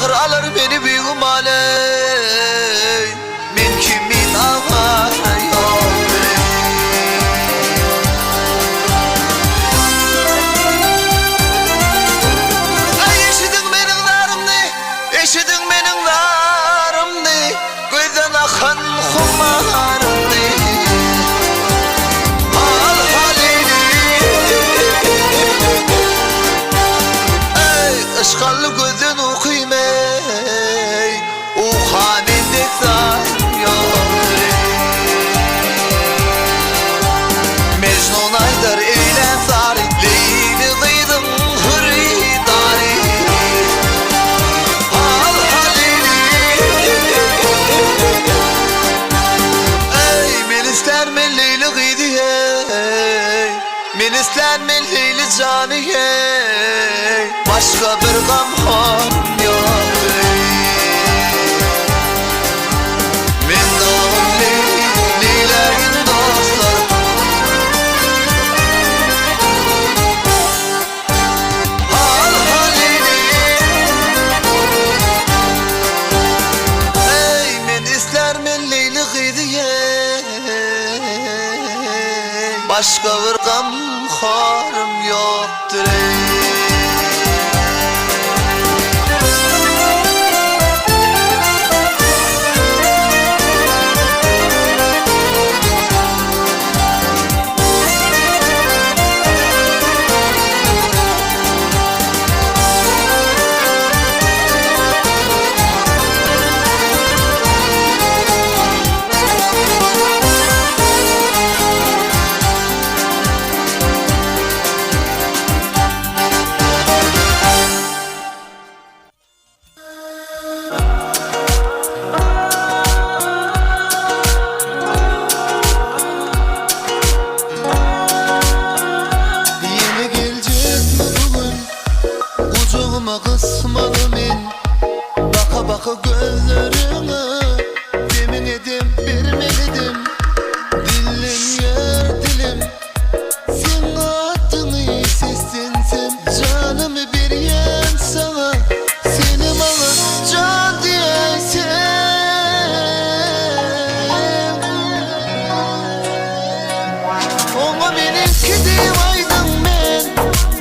Ahyr alar meni bigüman ey Men kimin awara ýokdur ey. Aý eşidiň meniň zarymny, Eşidiň meniň zarymny, Gözden akan humarymny. Hal halyny. Eý, yşgally gözden ukym eý, Uka mendek zarym ýokdur eý. Mejnun aýdar eýläp zary, Leýli gyzyň hyrydary. Hal halyny. Eý, men islän men Leýli gyzy eý, Men islän men Leýli jany eý, Başga bir gam-ham ýokdur eý. Men dagym Leýli, neýläýin dostlar. Hal halyny. Eý, men islär men Leýli gyzy eý, Başga bir gam-harym ýokdur eý. Ýene geljekmi bu gün Gujagyma gysmaly men Baka-baka gözleriňe Demiňe dem bermelidim Dillenýär dilim Seň adyňy seslensem Janymy berýän saňa Senem maňa jan diýäýseň Oňa meniňki diýip aýdyň men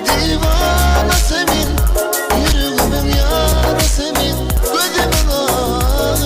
Diwanasy men Ýüregimiň ýarasy men Gözümiň agy.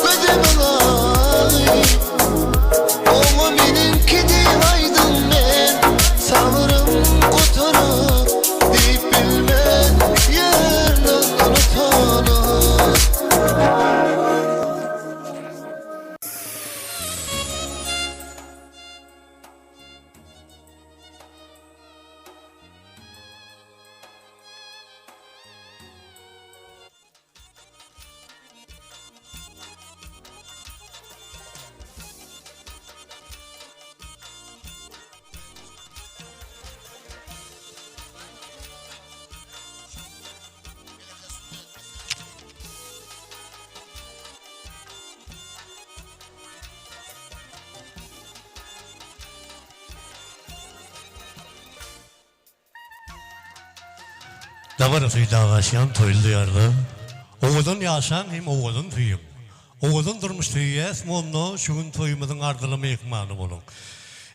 Gözümiň agy Oňa meniňki diýip aýdym men Sabrym gutaryp diýip bilmen Ýerine unutana. Dabarasy dagaşýan toýly diýarda, Owadan ýaşaň hem owadan söýüň. Owadan durmuş söýýäsmi onda şu gün toýumyzyň arzyly myhmany boluň.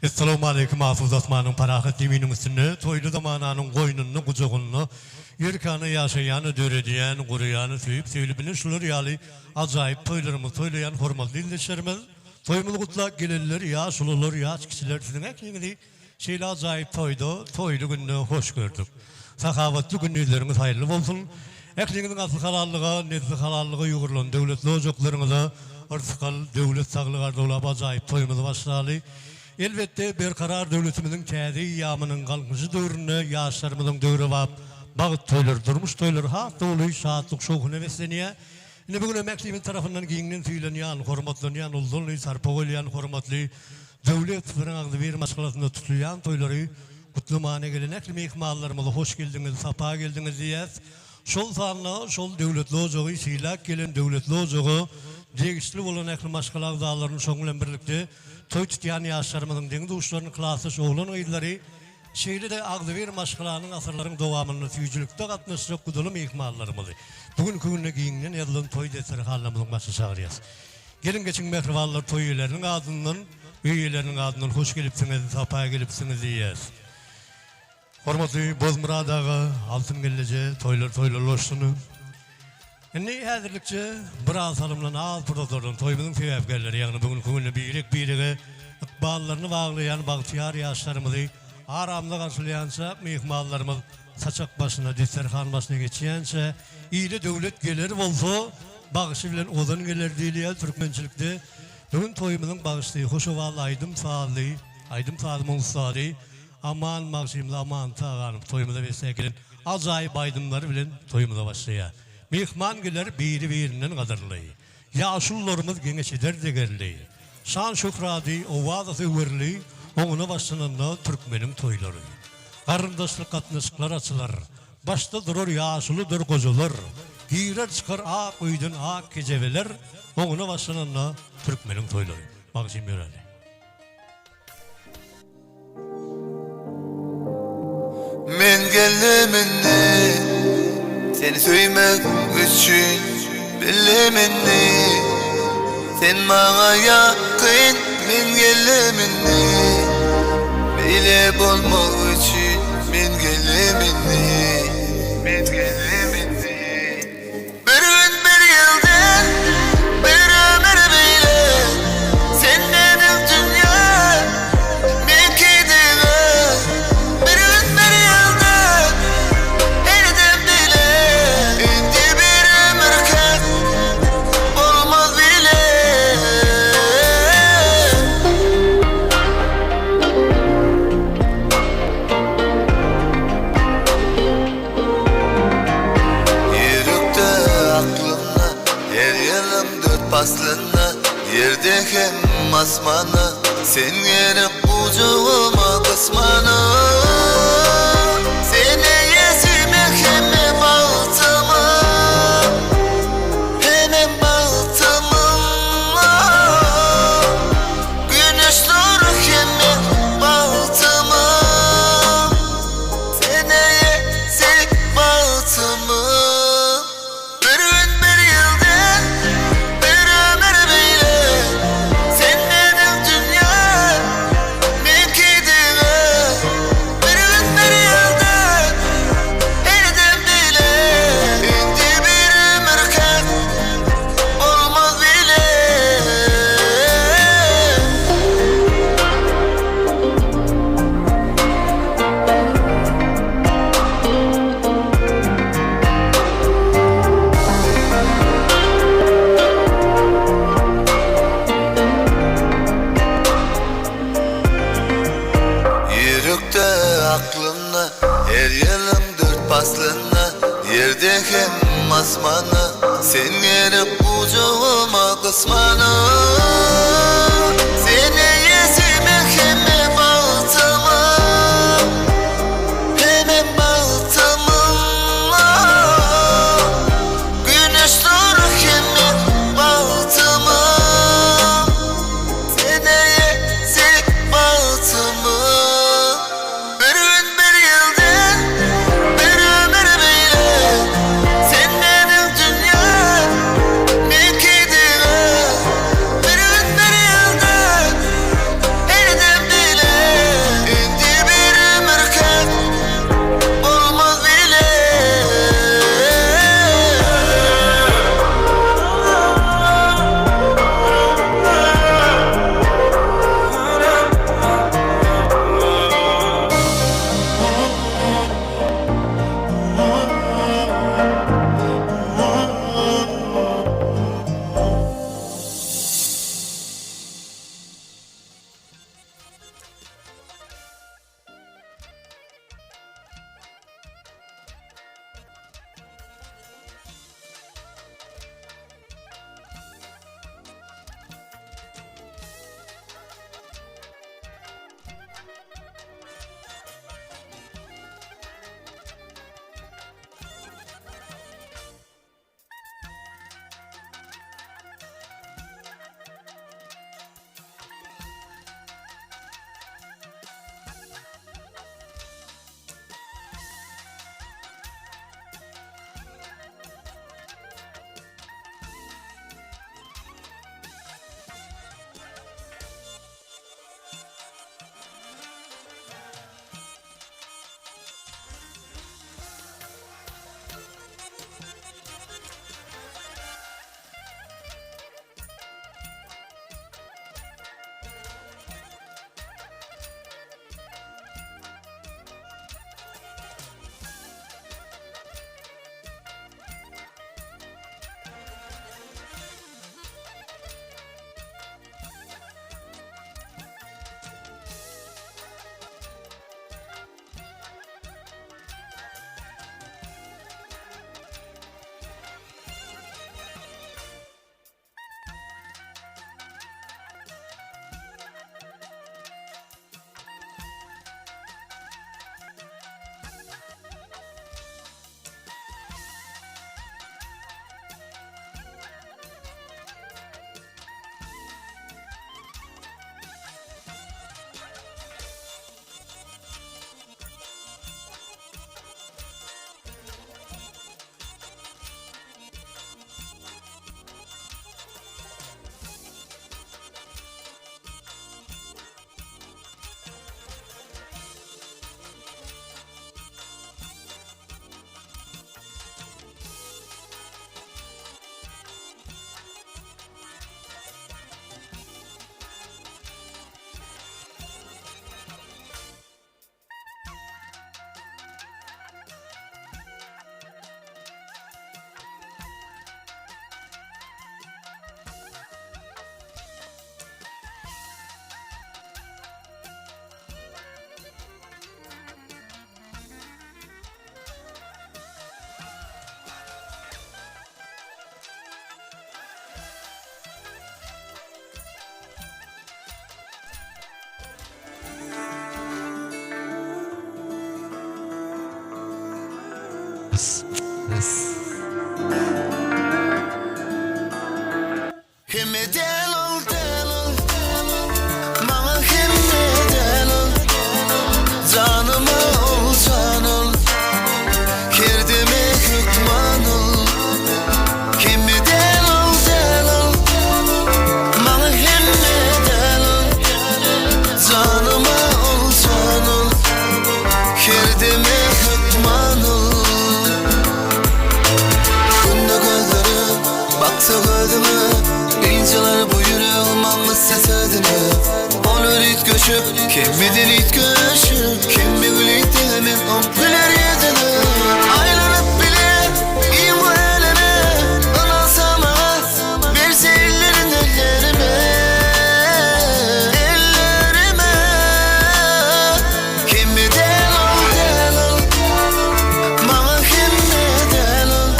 Essalawmaleýkim asuda asmanyň parahat zeminiň üstünde toýly zamananyň goýnunda gujagynda erkana ýaşaýan döredýän gurýan söýüp söýlüp ine şular ýaly ajaýyp toýlarymyzy toýlaýan hormatly ildeşlerimiz toýumyzy gutlap gelenler ýaş ulular ýaş kiçiler siziň ähliňizi Şeýle ajaýyp toýda, toýly günde hoş gördük. Sahawatly gündizleriňiz haýyrly bolsun! Ähliňiziň asly halallyga, nesli halallyga ýugrulan döwletli ojaklaryňyza yrsgal, döwlet, saglyk arzuwlap ajaýyp toýumyzy başlaly. Elbetde, Berkarar döwletimiziň täze eýýamynyň Galkynyşy döwründe ýaşlarymyzyň döwrebap bagt toýlary, durmuş toýlary has-da uly şatlyk-şowhuna beslenýär. Ine, bu günem ählimiz tarapyndan giňden söýlenýän, hormatlanýan, uldan-uly sarpa goýulýan hormatly Döwlet syryň agzybir maşgalasynda tutulýan toýlary gutlamana gelen ähli myhmanlarymyza hoş geldiňiz, sapa geldiňiz diýýäs. Şol sanda şol döwletli ojagy sylap gelen döwletli ojaga degişli bolan ähli maşgala agzalaryny şoň bilen birlikde toý tutýan ýaşlarymyzyň deň-duşlaryny klasdaş oglan-gyzlary şeýle-de agzybir maşgalanyň asyrlaryň dowamynda süýjülikde gatnaşjak gudaly myhmanlarymyzy bu günki günde giňden ýazylan toý desterhanlarymyzyň başyna çagyrýas. Geliň geçiň mähribanlar toý eýeleriniň adyndan, öý eýeleriniň adyndan hoş gelipsiňiz, sapa gelipsiňiz diýýäs. Hormatly Bozmyrat aga, Altyn gelneje toýlar toýlarlaşsyn. Indi häzirlikçe bir az salymdan az pursatlardan toýumyzyň sebäpkärleri ýagny bu günki günde birek birege ykballaryny baglaýan bagtyýar ýaşlarymyzy aramyza garşylaýança myhmanlarymyz saçak başyna, desterhan başyna geçýänçä ile döwlet geler bolsa, Bagşy bilen ozan geler diýilýär türkmençilikde. Bu gün toýumyzyň bagşysy, hoş owazly aýdym-sazly, aýdym-sazyň ussady Aman bagşymyz Aman Taganow toýumyza besläp gelen ajaýyp aýdymlary bilen toýumyza başlaýar. Myhman geler biri-birinden gadyrly. Ýaşulularymyz geňeş eder degerli. Şan-şöhrady, owazasy öwerli, Oňuna başlananda türkmeniň toýlary. Garyndaşlyk gatnaşyklar açylar. Başda durar ýaşuludyr gojalar, Girer-çykar ak öýden ak kejebeler, Oňuna başlananda türkmeniň toýlary. Magşym Ýöräli. Men geldim indi Seni söýmek üçin Bildim indi Sen maňa ýakyn Men geldim indi Beýle bolmak üçin Men geldim indi Men geldim indi Bir gün bir ýyldan Bir ömür beýle Sen meniň dünýä Meňki diňe Bir gün bir ýyldan Her dem beýle Indi bir ömürkä Bolmaz bile. Ýürekde, aklymda, her ýylyň dört paslynda, Ýerde hem asmanda, sen gerek gujagyma gysmana. Sen eýesimi hemme bagtymyň, hemem bagtymyň. Güneş nury hemme bagtymyň. Sen eýesi bagtymyň. Bir gün bir ýylda bir ömür beýle Sen meniň dünýäm meňki diňe. asmana Sen gerek gujagyma gysmana Sen eýesimi hemme bagtymyň Hemem bagtymyň Güneş nury hemme bagtymyň Sen eýesi bagtymyň Bir gün bir ýyl däl, bir ömür beýle Sen meniň dünýäm, meňki diňe Bir gün bir ýyl däl, her dem bile Indi bir ömürkä bolmaz bile. Hemme däl ol däl ol Maňa hemme däl ol Janyma ol jan ol Her deme hökman ol Hemme däl ol däl ol Maňa hemme däl ol Janyma ol jan ol Her deme hökman ol Günde gözlerim baksa gözüme Inceler bu yüreğim maňa ses ödüne Olur it göçüp Kemmiden it göçüp Kemmi gül it demin o güler yüzüne Aýlanyp bile iň bu äleme Ynansa maňa berse ellerin ellerime Ellerime Hemme däl ol däl ol Maňa hemme däl ol.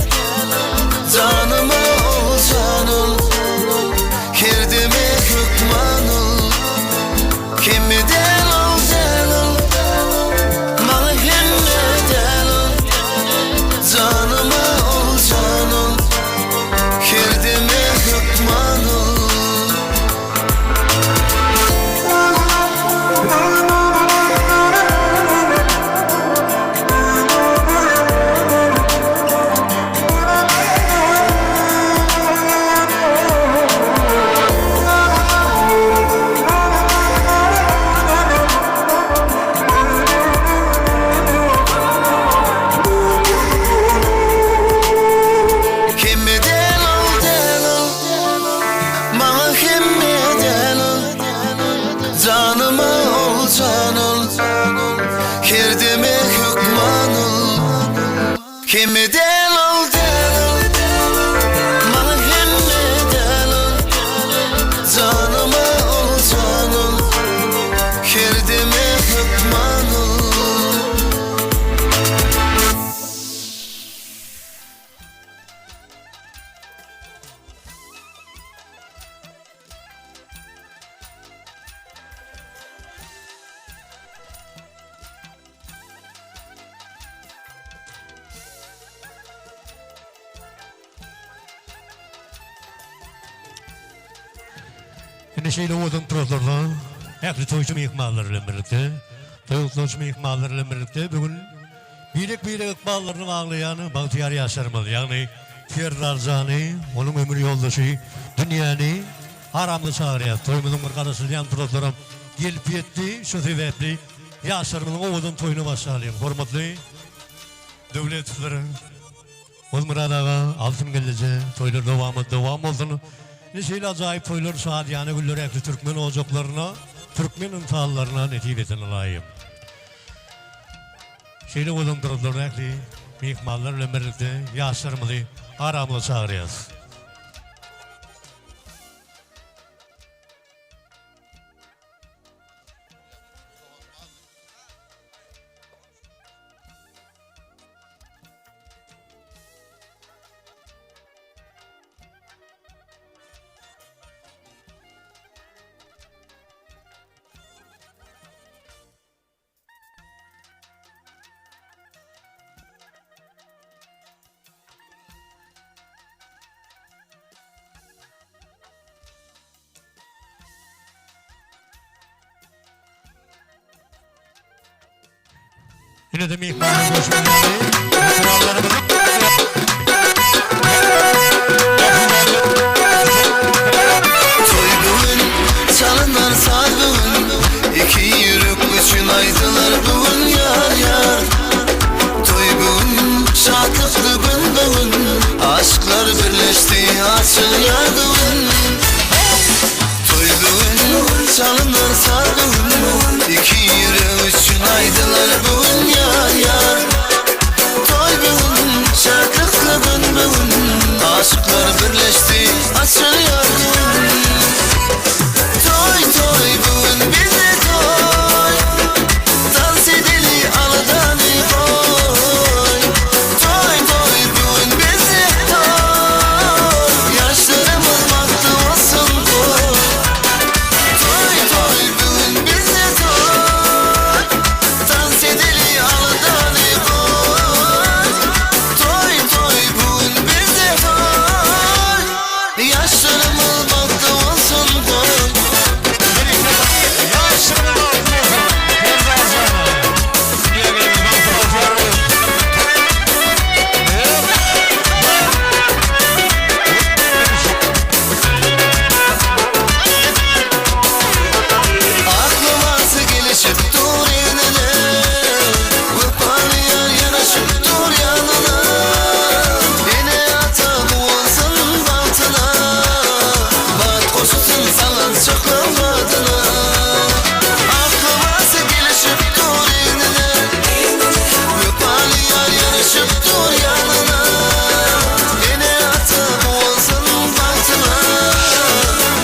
Kemi däl ol däl ol Maňa hemme däl ol Janyma ol jan ol Her deme hökman ol. Indi şeýle owadan pursatlarda ähli toýçy myhmanlar bilen birlikde, toý gutlaýjy myhmanlar bilen birlikde bu gün birek-birek ykballaryny baglaýan bagtyýar ýaşlarymyz, ýagny Serdar jany, onuň ömür ýoldaşy Dünýäni aramyza çagyrýas. Toýumyzyň bir garaşylýan pursatlaram gelip ýetdi. Şu sebäpli ýaşlarymyzyň owadan toýuna başlalyň. Hormatly Döwletowlar, Gulmyrat aga, Altyn gelneje, toýlar dowamat dowam bolsun. Ine şeýle ajaýyp toýlar şadyýana günler ähli türkmen ojaklaryna, türkmen ynsanlaryna nesip etsin Ylaýym. Şeýle bolan durumlarda ähli myhmanlar bilen birlikde ýaşlarymyzy aramyza çagyrýarys. Ine-de myhmanlar goşup geldi. Toý bu gün, çalynar saz bu gün, Iki ýürek üçin aýdylar bu gün ýar-ýar. Toý bu gün, şatlykly gün bu gün, Aşyklar birleşdi, açylýar bu gün. Toý bu gün, çalynar saz bu gün, Iki ýürek üçin aýdylar bu gün ýar-ýar. Toý bu gün, şatlykly gün bu gün, Aşyklar birleşdi, açylýar bu gün. Toý, toý bu gün bizde toý, Tans edeli aladany goý. Toý, toý bu gün bizde toý, Ýaşlarymyz bagtly bolsun goý. Toý, toý bu gün bizde toý, Tans edeli aladany goý. Toý, toý bu gün bizde toý, Ýaşlarymyz bagtly bolsun goý. Ýaşlarymyz bagtly bolsun. Serdar jana. Dünýä gelende bagtly bagtyýar bol. Ak lybasy gelişip dur egnine, Wepaly ýar ýaraşyp dur ýanyna. Ene-ata guwansyn bagtyna, Bagt goşulsyn sallançakly badyna. Ak lybasy gelişip dur egnine, Wepaly ýar ýaraşyp dur ýanyna. Ene-ata guwansyn bagtyna,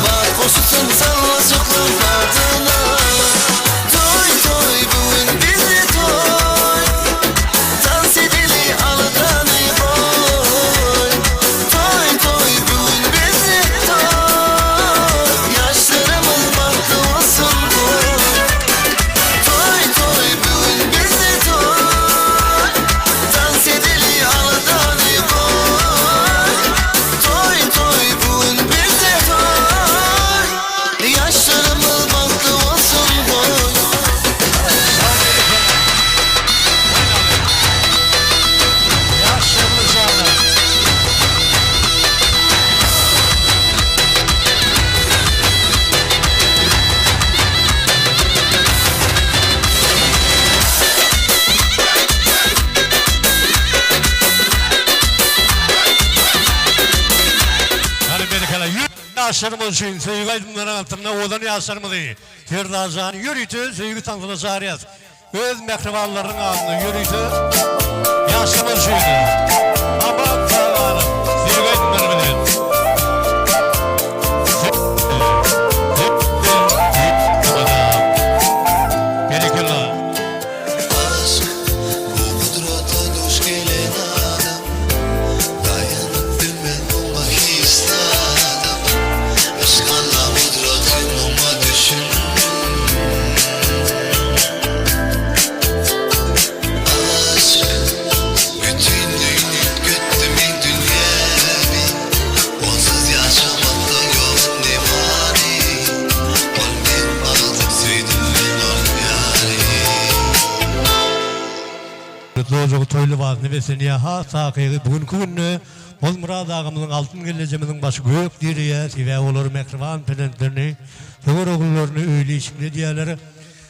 Bagt goşulsyn sallançakly badyna. Toý, toý, bu gün bizde toý, Tans edeli aladany goý. Toý, toý, bu gün bizde toý, Ýaşlarymyz bagtly bolsun goý. Toý, toý, bu gün bizde toý, Tans edeli aladany goý. Toý, toý, bu gün bizde toý, Ýaşlarymyz bagtly bolsun goý. Ýaşlarymyz jana. Hany berekella. Ýaşlarymyz üçin söýgi aýdymlaryň altynda owadan ýaşlarymyzy Serdar jany ýörite söýgi tansyna çagyrýas. Öz mähribanlarynyň adyna ýörite. Ýaşlar üçin. Aman sag galyň. Söýgi aýdymlary bilen. Berekella. Aşk bu gudrata duş gelen adam Daýanyp bilmez muňa hiç zadam Yşk Alla gudraty muňa düşündim Aşk bütinleý üýtgetdi meň dünýämi Onsuz ýaşamakda ýok indi many Ol meň bagtym söýdüm men ol ýary. Döwletli ojagy toý lybasyna beslenýär. Has takygy, bu günki günde Bozmyrat agamyzyň, Altyn gelnejemiziň başy gök direýär. Sebäbi olar mähriban perzentlerini, söwer ogullaryny öýli-işikli edýärler.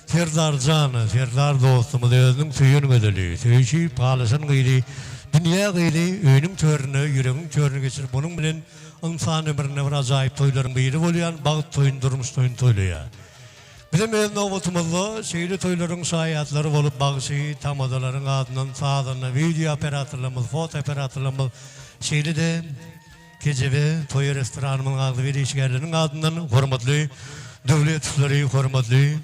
Serdar jan, Serdar dostumyz özüniň söýen gözeli, söýüşip galyşan gyzy, dünýä gyzy öýüniň törüne, ýüregiň törüne geçirip, onuň bilen ynsan ömründe bir ajaýyp toýlaryň biri bolýan bagt toýuny, durmuş toýuny toýlaýar. Bizem öz nobatymyzda şeýle toýlaryň şaýatlary bolup, bagşy, tamadalaryň adyndan sazanda, wideo operatorlarymyz, foto operatorlarymyz, şeýle-de Kejebe toýa restoranymyzyň agzybir işgärleriniň adyndan hormatly Döwletowlary, hormatly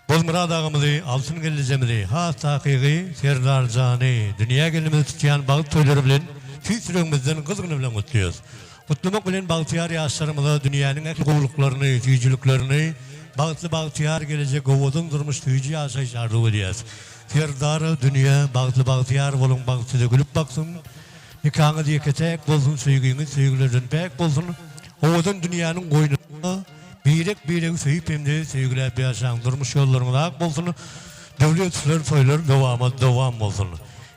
Bozmyrat agamyzy, Altyn gelnejemizi, has takygy Serdar jany, dünýä gelnimizi tutýan bagt toýlary bilen tüýs ýüregimizden gyzgyny bilen gutlaýarys. Gutlamak bilen bagtyýar ýaşlarymyza dünýäniň ähli gowulyklaryny, süýjüliklerini, bagtly bagtyýar gelejek, owadan durmuş, süýji ýaşaýyş arzuw edýäris. Serdar, Dünýä, bagtly bagtyýar boluň, bagt size gülüp baksyn! Nikaňyz ýeke-täk bolsun, söýgiňiz söýgülerden päk bolsun! Owadan dünýäniň goýnunda birek-biregi söýüp hem-de söýgüläp ýaşaň! Durmuş ýollaryňyz ak bolsun! Döwletler, toýlar dowamat dowam bolsun!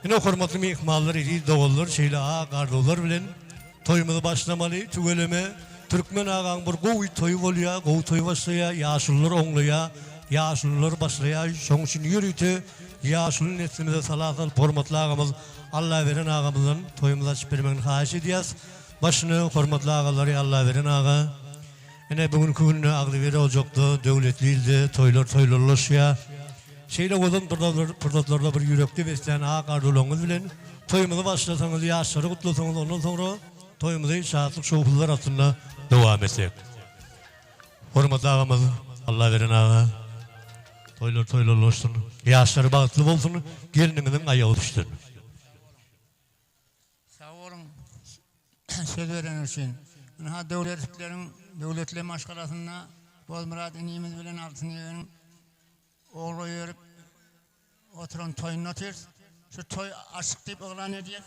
Ine, hormatly myhmanlar, eziz doganlar, şeýle ak arzuwlar bilen toýumyzy başlamaly. Tüweleme, türkmen agaň bir gowy toýy bolýar, gowy toý başlaýar, ýaşulular oňlaýar, ýaşulular başlaýar. Şonuň üçin ýörite ýaşuly neslimize sala salyp, hormatly agamyz Allaberen agamyzdan toýumyzy açyp bermegini haýyş edýäs. Başyny hormatly agalary Allaberen aga. Ine bu günki günde agzybir ojakda, döwletli ilde toýlar toýlarlaşýar. Şeýle owadan pursatlarda bir ýürekde beslän ak arzuwlaryňyz bilen toýumyzy başlasaňyz, ýaşlary gutlasaňyz, ondan soňra toýumyzy şatlyk-şowhunlar astynda dowam etsek. Hormatly agamyz Allaberen aga toýlar toýlarlaşsyn, ýaşlary bagtly bolsun, gelniňiziň aýagy düşsün. Sag boluň söz bereniňiz üçin. Ynha Döwletikleriň döwletli maşgalasynda Bozmyrat inimiz bilen Altyn ýegeniň ogul goýberip oturan toýunda otyrys. Şu toý açyk diýip yglan edýäs.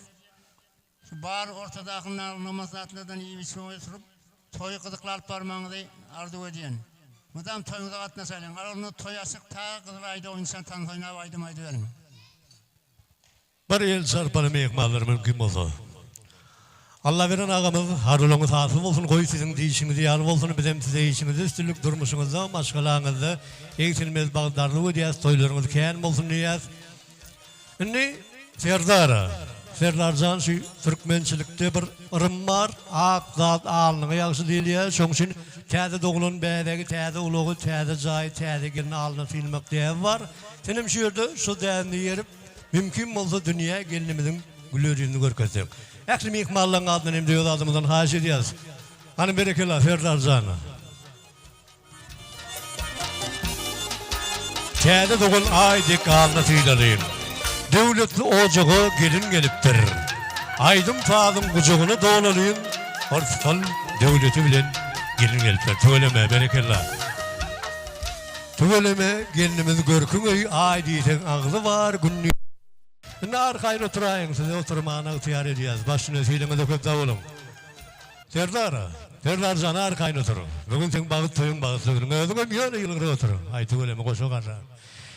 Şu bar ortadaky nag-nygmat zatlardan iýip-içip oturyp, toýy gyzykly alyp barmagyňyzy arzuw edýän. Mydam toýuňyza gatnaşalyň. Al onda toý açyk, ta gyzyl aýda oýunçan tans oýnap aýdym aýdyberiň. Bir el çarpaly myhmanlar mümkin bolsa. Allaberen agamyz arzuwlaryňyz hasyl bolsun goý siziň diýşiňiz ýaly bolsun bizem size işiňizde üstünlik durmuşyňyzda maşgalaňyzda egsilmez bagt arzuw edýäs toýlaryňyz kän bolsun diýýäs. Indi Serdara, Serdarjan şu türkmençilikde bir yrym bar, ak zat alnyňa ýagşy diýilýär, şoň üçin täze doglan bäbegi, täze ulagy, täze jaýy, täze gelni alnyna sylmak däbi bar. Senem şu ýerde şo däbine eýerip, mümkin bolsa dünýä gelnimiziň güler ýüzüni görkezseň. Ähli myhmanlaryň adyndan hem-de öz adymyzdan haýyş edýäris. Hany berekella, Serdarjan. Täze dogan Aý dek alna sylaly. Döwletli ojaga gelin gelipdir. Aýdym-sazyň gujagyna dolalyň, Yrsgal döwleti bilen gelin gelipdir. Tüweleme, berekella. Tüweleme, gelnimiz görküň öý Aý diýseň agzy bar, Gün diýseň. Indi arkaýyn oturaýyň, size oturmana ygtyýar edýäs. Başyna sylaňyza köp sag boluň. Serdar, Serdar jan arkaýyn otur. Bu gün seň bagt toýuň bagtly günüň. Özüňem ýöne ýylgyryp otur. Aý tüweleme goşa garra.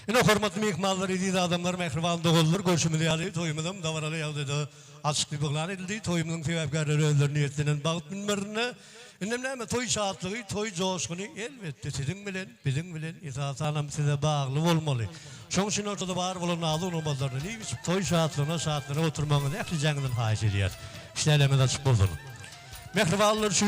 Ine hormatly myhmanlar, eziz adamlar, mähriban doganlar görşümiz ýaly toýumyzam dabaraly ýagdaýda açyk diýip yglan edildi. Toýumyzyň sebäpkärleri özleri niýetlenen bagt münberinde. Indem näme toý şatlygy, toý joşguny elbetde siziň bilen, biziň bilen, esasanam size bagly bolmaly. Şoň üçin ortada bar bolan nazu-nygmatlardan iýip-içip toý şatlygyna şatlanyp oturmagyňyzy ählijäňizden haýyş edýäris. Işdäleňiz açyk bolsun. Mähribanlar şu.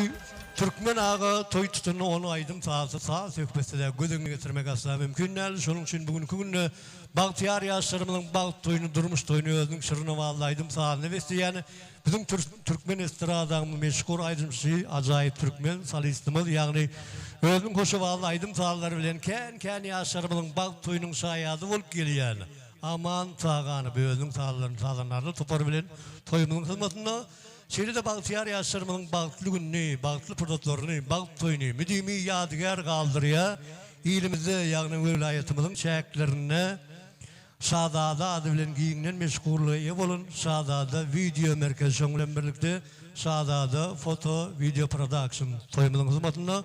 Türkmen aga toý tutanda ony aýdym-sazsyz, saz-söhbetsiz-ä göz öňüne getirmek asla mümkin däl. Şonuň üçin bu günki günde bagtyýar ýaşlarymyzyň bagt toýuny, durmuş toýuny özüniň şirin owazly aýdym-sazyna besleýän biziň türkmen estradamyzyň meşhur aýdymçysy, ajaýyp türkmen solistimiz, ýagny özüniň hoş owazly aýdym-sazlary bilen kän-kän ýaşlarymyzyň bagt toýunyň şaýady bolup gelýän Aman Taganow özüniň sazlaryny sazandarlar topary bilen toýumyzyň hyzmatynda. Şeýle-de bagtyýar ýaşlarymyzyň bagtly gününi, bagtly pursatlaryny, bagt toýuny müdimi ýadygär galdyrýar. Ilimizde, ýagny welaýatymyzyň çäklerinde Şazada ady bilen giňden meşhurlyga eýe bolan Şazada wideo merkezi şonuň bilen birlikde Şazada foto wideo prodakşn toýumyzyň hyzmatynda.